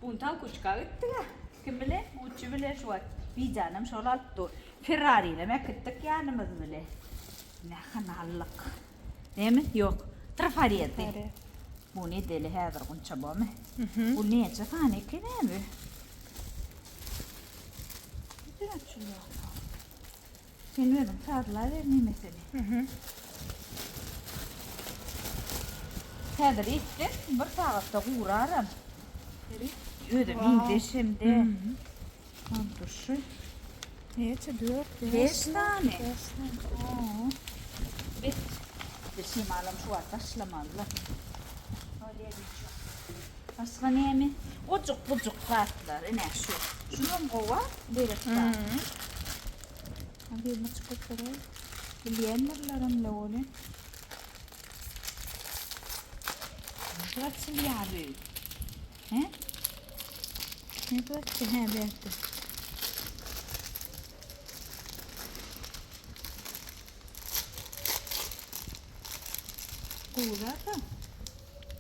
Bu gün talkuçka gitdik-ä. Kim bile? Gucci bile şu wagt. Wideonam şol alyp dur. Ferrarinem äkitdik ýanymyz bile. Nähili aldyk. Näme? Ýok. Trafareti. Bu edeli häzir gunça bomy? Bu näçe sany eken näme? Neden açylýar? Sen özüň sazlaber nemesini. Häzir etseň bir sagatda guraram. Özem meňzeş hem-de. Durşy. Näçe? Dört, beş. Beş sany. Beş sany. Bet. Biz şemalam şu wagt başlamaly-la. Başga näme? Ojuk-bujuk zatlar. Ine şu. Şulam gowy-a. Gerek zat. Bir myçyk götereý. Bilýändirlerem le ony. Nasıl açylýar bu? He? Nädip açdy? Hä, berdi. Gowy zat-a.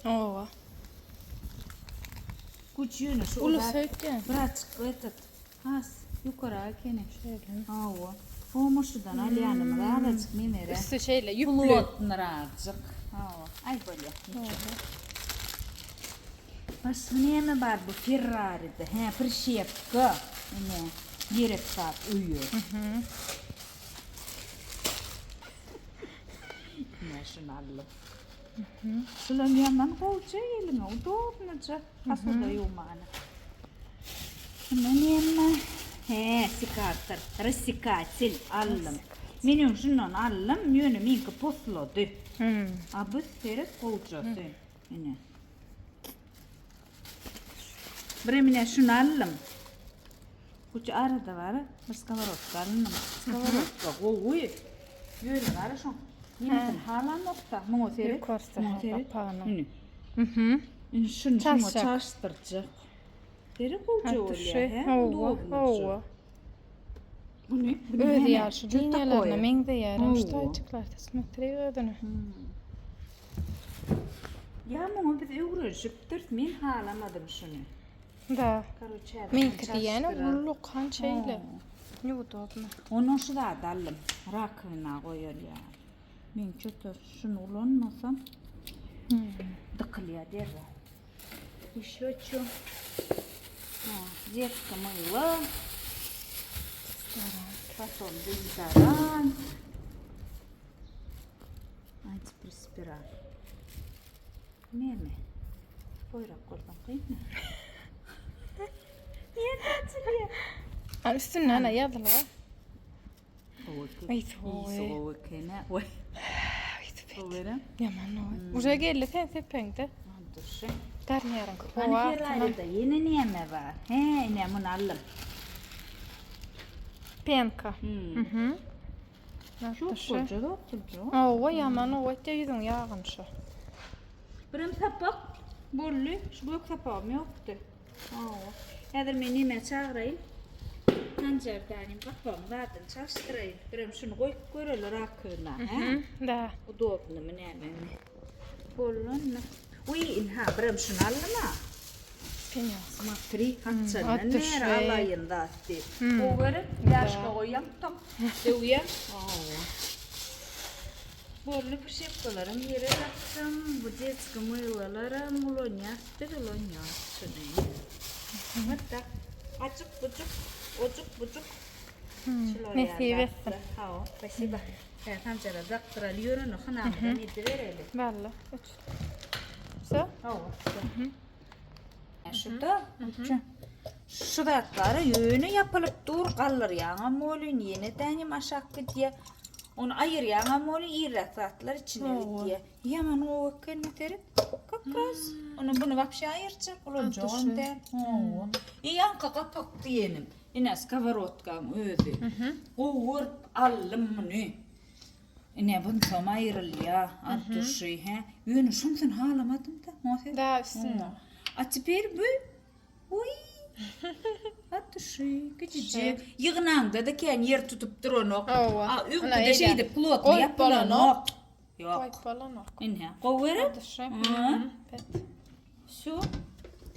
Owa. Güç ýöne şu Uly söýtýän. Birazjyk etet. Has ýukarak ekeni. Şeýle. Hawa. Goňşudan alýanymyz azajyk nemere. Üsti şeýle ýüpli. Plotnyragjyk. Hawa. Aý bolýa. Başga näme bar bu Ferraride? Hä, prişepka. Ine, gerek zat öýe. Ine, şuny aldym. Şulam ýaman gowja eliňe udobnyja posuda ýuwmana. Şunda näme? Hä, sekator, rassekatel aldym. Men öň şundan aldym, ýöne meňki poslady. A bu seret gowjasy. Ine. Birem ine şuny aldym. Guçy arada bar, bir skoworodka alyndymy? Skoworodka gowy. Ýöne bar şoň. Nemesini halamokda. Muňa seret. Ýokarsy Muňa seret. gapagynyň. Ine. Mhm. Indi şuny şuňa Çalşak. çalşdyrjak. Seret gowja Hat bolýar, düşi. hä? Hawa, Udobnyja. hawa. Muny, bu Özi näme? ýaly şu Şu liniýalaryna takoýa. meňzeýär. Şu Hawa. taýçyklarda smotri özüne. Ýa muňa biz öwrenişipdiris. Men halamadym şuny. Da. Karoçe, häzir Meňki diýýäne çalşdyrar. ullakan şeýle. Neudobno. Ondan şu zady aldym. Rakowina goýulýar. Men çöte şuny ulanmasam dykylýar derrew. Еще чё? Детское мыло. Потом дезодорант. Antiperspirant. Näme? Boýrak bolsaň kynmy? Nirde açylýar? Ha üstünde ana ýazylgy. Gowy. Ysy gowy. Ysy gowy ekeni. Oý. Ysy bet. Gowy berem. Ýaman gowy. Uje geldi sen sepeňde. Durşy. Garniýeriň Hany howa altynam. Ferrari'de ýene näme bar? He, ine muny aldym. Penka. Hmm. Mhm. Çok goja zokdurja. Hawa, ýaman gowy etýär ýüzüň ýagyny şu. Birem sapak boldy. Şu gök sapagym ýokdy. Hawa. Häzir men neme çagyraýyn? Sanjar dänim gapagyň zadyny çalyşdyraýyn. Birem şuny goýup göreli rakowyna, hä? Da. Udobnymy nämemi. Boldy onda. Uý, ynha, birem şuny aldym-a. Penýas. Smatri, haçandan at bäri düşdi. alaýyn zat diýip. Gowy gerek, ýaşka goýýaň, tam döwýäň. Hawa. Boldy, pişepkalaram ýere dakdym. Bu detskiý mylalaram ulanýas, biz ulanýas şuny. Hatda ajyk-bujuk, ojuk-bujuk. Şular ýaly Nesip etsin. zatlar. Hawa, spasiba. Hä, Sanjara dakdyraly ýöreni, hynamyzam edibereli. Walla, öç. Wsё? Hawa, wsё. Şuda şu zatlara ýöne ýapylyp dur, galdyrýaňam welin, ýene dänim aşak gidýär. Ony aýyrýaňam welin, irräk zatlar içine gidýär. Ýaman gowy eken seret. Kak raz. Ony buny wapşe aýyrjak, ulanjagam däl. Hawa. I ýaňky gapak diýenim. Ine skoworodkaň özi. Gowy görüp aldym muny. Ine bunsam aýrylýa at duşy hä. Ýöne şunsyny halamadym-da. Muňa seret. Da üstünde. A teper bu Uý. At duşy kiçijik. Ýygnaňda-da kän ýer tutup duranok. Hawa. A öňküde şeýdip plotny ýapylanok. Ýok. Goýup bolanok. Ine gowy gerek. At duşy. Pet. Şu.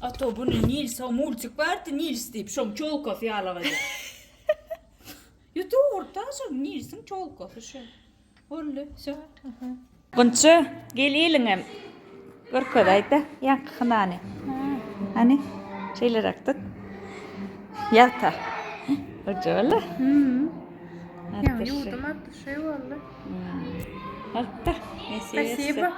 A to buny Nils, o multik bardy Nils diýip, şoň çolkasy ýalyk edip. Ýa dogry da şol Nilsiň çolkasy şu. Boldy, wsё. Gunça, gel eliňem görkezäýdä, ýaňky hynany. Hany, şeýleräk tut. Ýagta. Hoja boldy. Ýaňy ýuwdum atdy, şeý boldy. Atdy. Spasibo.